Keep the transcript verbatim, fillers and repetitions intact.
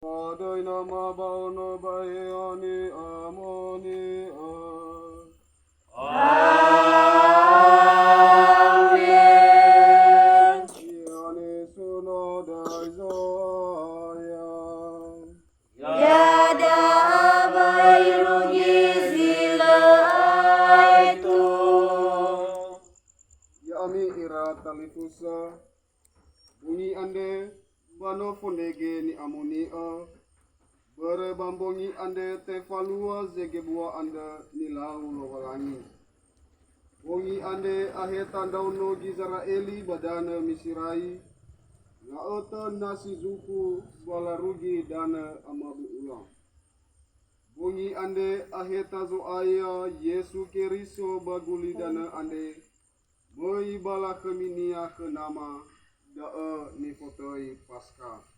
Ba döi Nama ba Ono ba Heŵa'ae Ni'amoni'ö. Amen. Ia nisuno döi Zo'aya. Ya'ia da'a ba irugi zi lö aetu. Ya'ami ira talifusö, bongi andre ba no fondrege ni'amoni'ö, börö ba mbongi andre tefalua zege bua andrö nilau Lowalangi. Bongi andre aheta ndraono Gizera'eli ba danö Miserai, nga'ötö nasi zukhu ba larugi danö amabu'ula. Bongi andre aheta Zo'aya Yesu Keriso ba gulidanö andre, möi ba lakhömi-Nia khö Nama, da'ö nifotöi Paskha.